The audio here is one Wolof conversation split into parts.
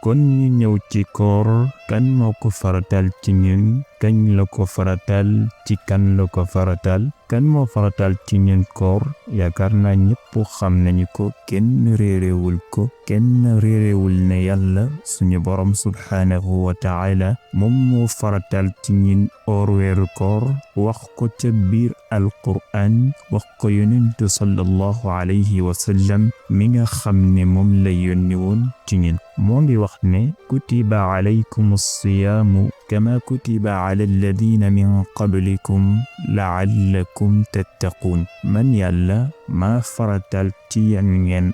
kon ñu ñëw ci koor kan moo ko faratal ci ñun kañ la ko faratal ci kan la ko faratal kan moo faratal ci ñun koor yaakaar naa ñëpp xam nañu ko kenn réerewul ko kenn réerewul ne yàlla suñu borom subhaanahu wa ta'ala moom moo faratal ci ñun weeru koor wax ko ca biir alqur'an wax ko yonentu sallallahu alayhi wa sallam mi nga xam ne moom la yónni woon ci ñun moo ngi wax ne kutiba alaykumus siyaamu kama kutiba ala alladina min qablikum la'allakum tattaqun man yàlla maa faratal ci yéen ngeen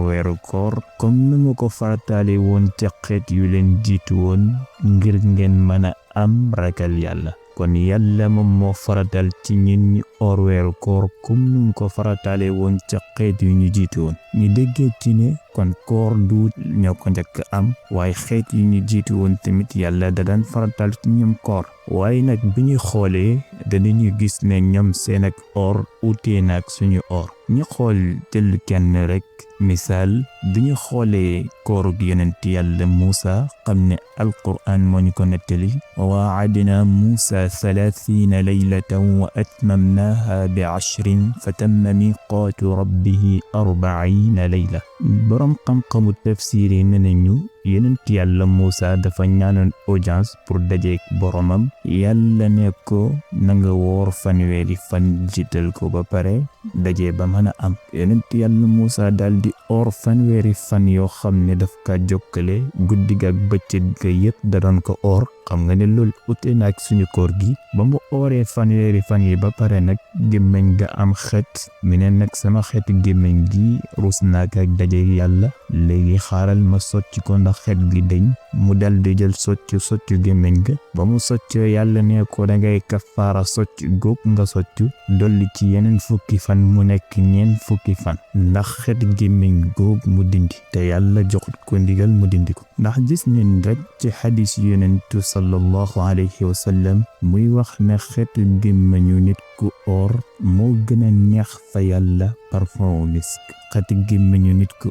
weeru koor comme nu ma ko faratale woon ca xeet yu leen jiitu woon ngir ngeen mën a am ragal yàlla kon yàlla moom moo faratal ci ñun ñi weeru koor comme nu mu ko faratale woon ca xeet yu ñu jiitu woon ñu déggee ci ne kon koor du ñoo ko njëkk am waaye xeet yu ñu jiitu woon tamit yàlla da daan faratal ci ñoom koor waaye nag bi ñu xoolee danañu gis ne ñoom seen ak utee na ak suñu ñu xool jël kenn rek misaal bi ñu xoolee koorug yonent yàlla Muusa xam ne alqur'an moo ñu ko nettali wa waa'adna Muusa 30 laylatan wa atmamnaha bi 10 fa tamma miqaatu rabbihi 40 layla borom xam-xamu tafsiir yi ne nañu yonent yàlla Muusa dafa ñaanoon audience pour dajeek boromam yàlla ne ko na nga woor fanweeri fan jiital ko ba pare daje ba mën a am yonent yàlla Muusa daldi fanweeri fan yoo xam ne daf ka jokkale guddi ga ak bëccëg ga yépp da doon ko xam nga ne loolu ute na ak suñu koor gi ba mu fanweeri fan yi ba pare nag gémmiñ ga am xet mi ne nag sama xetu gémmiñ gi rus naa ak daje yàlla léegi xaaral ma socc ko ndax xet gi deñ mu daldi jël soccu gémmiñ ga ba mu soccoo yàlla ne ko dangay kafaara socc góog nga soccu dolli ci yeneen fukki fan mu nekk ñeen fukki fan ndax xet gémmiñ góog mu dindi te yàlla joxut ko ndigal mu dindi ko ndax gis neen rek ci xadis yonentu sallallahu alayhi wa sallam muy wax ne xetu gémmiñu nit ku moo gën a neex fa yàlla parfum misk xetu gémmiñu nit ku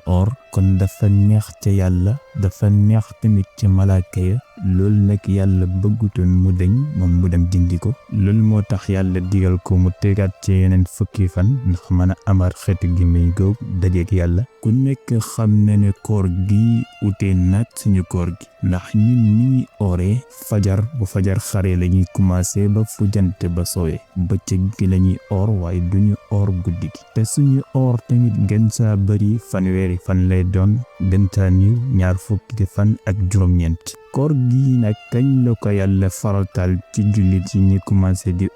kon dafa neex ca yàlla dafa neex tamit ci malaaka ya loolu nag yàlla bëggutoon mu deñ moom mu dem dindi ko loolu moo tax yàlla digal ko mu tegaat ci yeneen fukki fan ndax mën a amaat xeetu gémmiñ googu dajeek yàlla ku nekk xam na ne koor gi utee nag suñu koor gi ndax ñun ni ooree fajar bu fajar xare la ñuy commencé ba fu jant ba sooyee bëccëg gi la ñuy waaye duñu guddi gi te suñu tamit gën saa bari fanweeri fan lay doon gën saa niw ñaar fukki fan ak juróom-ñeent koor gi nag kañ la ko yàlla faratal ci jullit yi ñi commencé di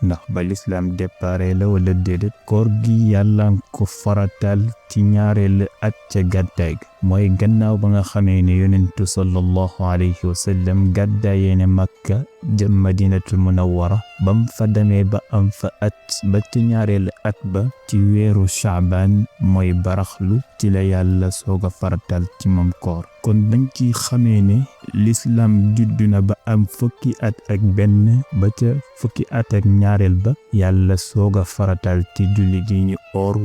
ndax ba lislaam déparé la wala déedéet koor gi yàlla ko faratal ci ñaareel at ca gàddaay ga mooy gannaaw ba nga xamee ne yonentu sallallahu alayhi wa sallam gàddaayee ne Makka jëm Madinatul Munawwara bam fa demee ba am fa at ba ci ñaareel at ba ci weeru Shaaban mooy baraxlu ci la yàlla sooga faratal ci moom koor kon dañ ci xamee ne l'islam juddu na ba am fukki at ak benn ba ca fukki at ak ñaareel ba yàlla sooga faratal ci jullit yi ñu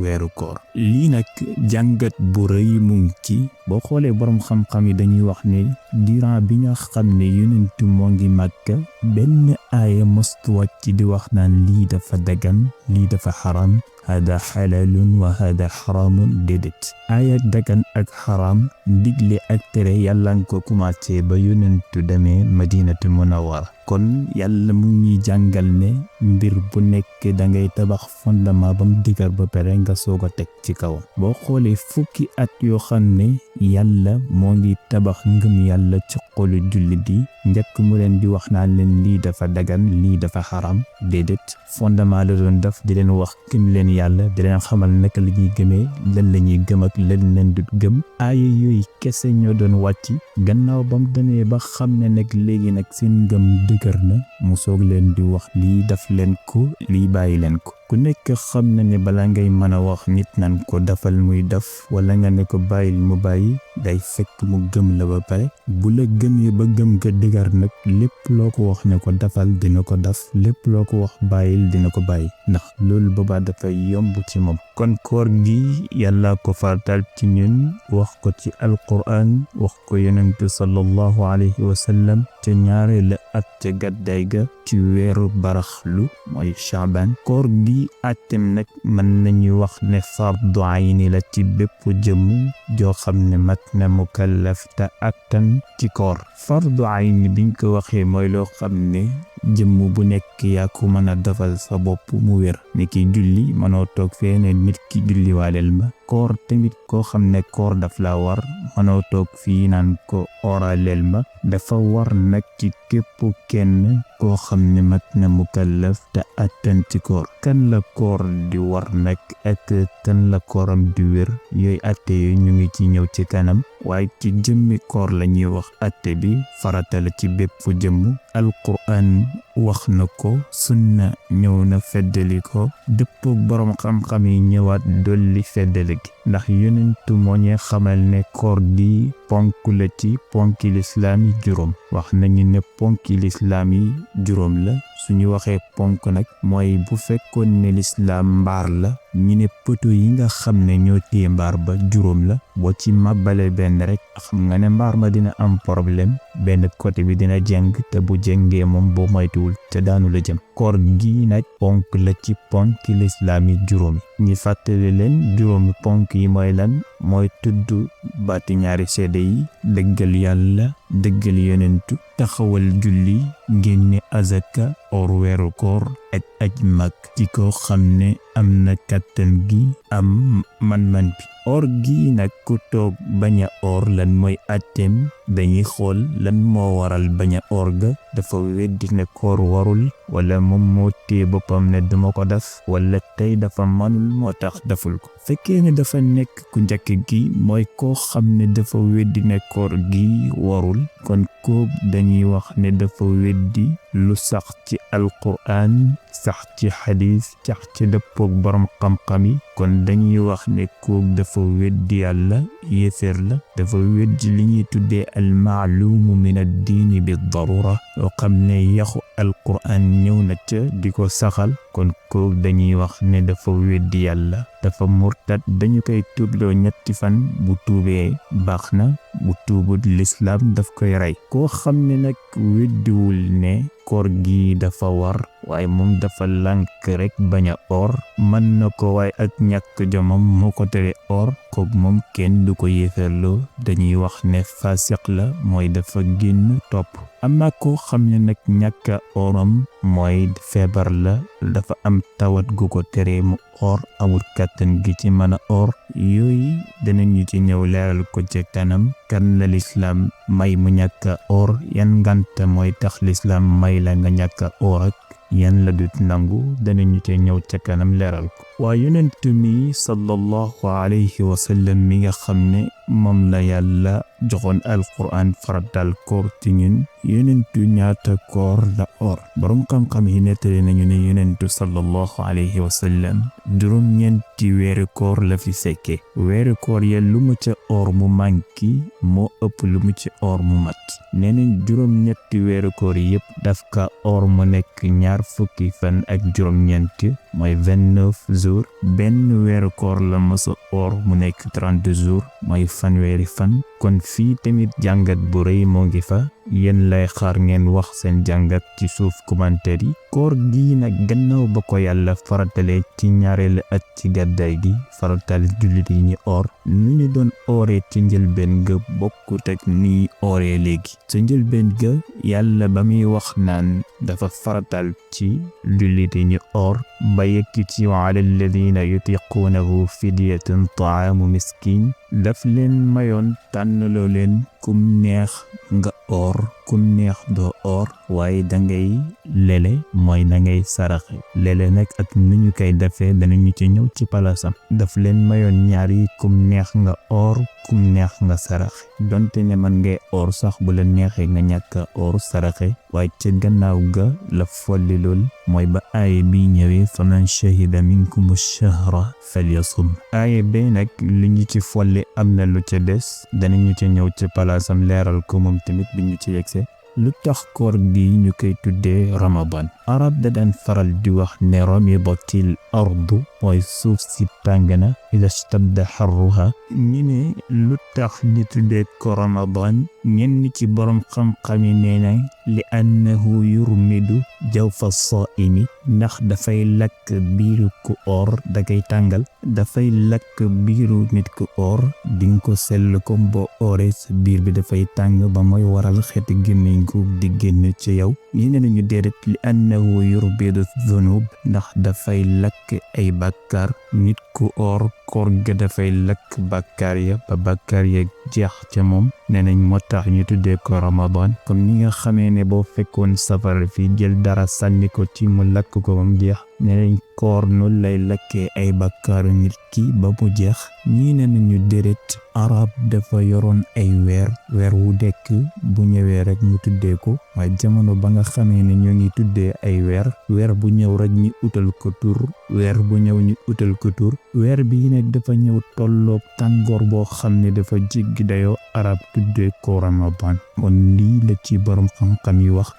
weeru koor lii nag jàngat bu rëy mu ngi ci boo xoolee borom xam-xam yi dañuy wax ne durant bi nga xam ne yonentu moo ngi Makka benn aaya mostu wàcc di wax naan lii dafa dagan lii dafa xaram hada xalalun wa hada xaramun déedéet aaya dagan ak xaram digle ak tere yàlla nga ko commencé ba yonentu demee Madinatu Munawwara kon yàlla mu ñuy jàngal ne mbir bu nekk dangay tabax fondement bam digar ba pare nga soog a teg ci kawam boo xoolee fukki at yoo xam ne yàlla moo ngi tabax ngëm yàlla ci xolu jullit yi njëkk mu leen di wax naan leen lii dafa dagan lii dafa xaram déedéet fondement la doon def di leen wax gëm leen yàlla di leen xamal naka la ñuy gëmee lan la ñuy gëm ak lan leen dut gëm aaya yooyu kese ñoo doon wàcc gannaaw bam demee ba xam ne nag léegi nag seen ngëm dëgër na mu soog leen di wax lii daf leen ko lii bàyyi leen ko ku nekk xam na ne bala ngay mën a wax nit nan ko defal muy def wala nga ne ko bàyyil mu bàyyi day fekk mu gëm la ba pare bu la gëmee ba gëm nga dëgër nag lépp loo ko wax ne ko defal dina ko def lépp loo ko wax bàyyil dina ko bàyyi ndax loolu boobaa dafay yomb ci moom kon koor gi yàlla ko fartal ci ñun wax ko ci alquran wax ko yonent sallallahu alayhi wa sallam te ñaareelu at ca gàddaay ga ci weeru baraxlu mooy Shaaban koor gi àtteem nag mën nañu wax ne fardu ayni la ci bépp jëmm joo xam ne mat na mukallaf te attan ci koor fardu ayni biñ ko waxee mooy loo xam ne jëmm bu nekk yaa ko mën a defal sa bopp mu wér ni ki julli mënoo toog fee ne nit ki julli waaleel ma koor tamit koo xam ne koor daf la war mënoo toog fii naan ko oraleel ma dafa war nag ci képp kenn koo xam ne mat na mukallaf te attan ci koor kan la koor di war nag ak kan la kooram di wér yooyu atte yooyu ñu ngi ci ñëw ci kanam waaye ci jëmmi koor la ñuy wax atte bi farata la ci bépp jëmm alquran wax na ko sunna ñëw na feddali ko dëpp borom xam-xam yi ñëwaat dolli feddali gi ndax yonentu moo ñee xamal ne koor gi ponk la ci ponki lislaam yi juróom wax nañu ne ponki lislaam yi juróom la suñu waxee ponk nag mooy bu fekkoon ne lislaam mbaar la ñu ne poto yi nga xam ne ñoo téye mbaar ba juróom la boo ci màbbale benn rek xam nga ne mbaar ma dina am problème benn côté bi dina jeng te bu jengee moom boo moytuwul te daanu la jëm koor gi nag ponk la ci ponki lislaam yi juróomi ñi fàttali leen juróomi ponk yi mooy lan mooy tudd baati ñaari seede yi dëggal yàlla dëggal yonentu taxawal julli génne azaka or weeru koor ak aj mag ci ko xam ne am na kàttan gi am man-man bi or gi nag ku toog bañ a or lan mooy atteem dañuy xool lan moo waral bañ a or ga dafa weddi ne koor warul wala moom moo téye boppam ne duma ko def wala tey dafa manul moo tax deful ko fekkee ne dafa nekk ku njëkk gi mooy koo xam ne dafa weddi ne koor gi warul kon ko dañuy wax ne dafa weddi lu sax ci alquran sax ci xadis sax ci dëppook borom xam-xam yi kon dañuy wax ne ko dafa weddi yàlla yéeféer la dafa weddi li ñuy tuddee almaalumu min addiini bi darura yoo xam ne yaxu alquran ñëw na ca di ko saxal kon ko dañuy wax ne dafa weddi yàlla dafa murtad dañu koy tuubloo ñetti fan bu tuubee baax na bu tuubut lislaam daf koy rey koo xam ne nag weddiwul ne koor gi dafa war waaye moom dafa lànk rek bañ a or mën na ko waaye ak ñàkk jomam moo ko tere or koog moom kenn du ko yéeferloo dañuy wax ne fasiq la mooy dafa génn topp ama koo xam ne nag ñàkk oram mooy feebar la dafa am tawat gu ko tere mu or amul kàttan gi ci mën a or yooyu danañu ci ñëw leeral ko ci kanam kan la lislaam may mu ñàkk or yan ngant mooy tax lislaam may la nga ñàkk or ak yan la dut nangu danañu ci ñëw ca kanam leeral ko waa yonent mi sallallahu alayhi wa sallam mi nga xam ne moom la yàlla joxoon alquran faratal koor ci ñun yonentu ñaata koor la or borom xam-xam yi nettali nañu ne yonentu sallallahu alayhi wa sallam juróom-ñeenti weeru koor la fi fekke weeru koor ya lu mu ca or mu manki moo ëpp lu mu ci or mu mat nee nañ juróom-ñetti weeru koor yépp daf ka or mu nekk ñaar fukki fan ak juróom-ñeent mooy 29 jours benn weeru koor la mësa or mu nekk 32 jours mooy fanweeri fan kon fii tamit jàngat bu rëy moo ngi fa yéen lay xaar ngeen wax seen jàngat ci suuf commentaire yi koor gi nag gannaaw ba ko yàlla faratale ci ñaareelu at ci gàddaay gi faratal jullit yi ñu or nu ñu doon ooree ci njëlbeen ga bokkut ak ni ooree léegi sa njëlbeen ga yàlla ba muy wax naan dafa faratal ci jullit yi ñu or ba yekki ci wa ala alladina yutiquunahu fidyatun taamu miskin daf leen mayoon tànnaloo leen kum neex nga or kum neex doo or waaye dangay lele mooy dangay saraxe lele nag ak nu ñu koy defee danañu ci ñëw ci palasam daf leen mayoon ñaar yi kum neex nga or kum neex nga saraxe donte ne man ngay or sax bu la neexee nga ñàkk or saraxe waaye ca gannaaw ga la folli lool mooy ba aaye bi ñëwee faman shahida minkum ash-shahra falyasum aaye bee nag li ñu ci folli am na lu ca des danañu ci ñëw ci palaasam leeral ko moom tamit bi ñu ci yegsee lu tax koor gi ñu koy tuddee ramadan arab da daan faral di wax ne ramidatil ardu mooy suuf si tàng na ida stadda xarruha ñi ne lu tax ñu tuddee ko ramadan ñenn ci borom xam-xam yi nee na li annahu yurmidu jawfa saimi ndax dafay lakk biiru ku or da koy tàngal dafay lakk biiru nit ku or dinga ko sell comme boo ooree sa biir bi dafay tàng ba mooy waral xeeti gémmiñ gu di génn ci yow ñi ne nañu déedéet li annahu yurbidu dhunub ndax dafay lakk ay bàkkaar nit ku or koor ga dafay lakk bàkkaar ya ba bàkkaar ya jeex ca moom nee nañ moo tax ñu tuddee ko ramadan comme ni nga xamee ne boo fekkoon safara fi jël dara sànni ko ci mu lakk ko ba mu jeex nee nañ koor noonu lay lakkee ay bàkkaaru nit ki ba mu jeex ñii ne nañu déret arab dafa yoroon ay weer wu dekk bu ñëwee rek ñu tuddee ko waaye jamono ba nga xamee ne ñoo ngi tuddee ay weer bu ñëw rek ñu utal ko tur weer bu ñëw ñu utal ko tur weer bi nag dafa ñëw tolloog tàngoor boo xam ne dafa jéggi dayoo arab tuddee ko ramadan kon lii la ci borom xam-xam yi wax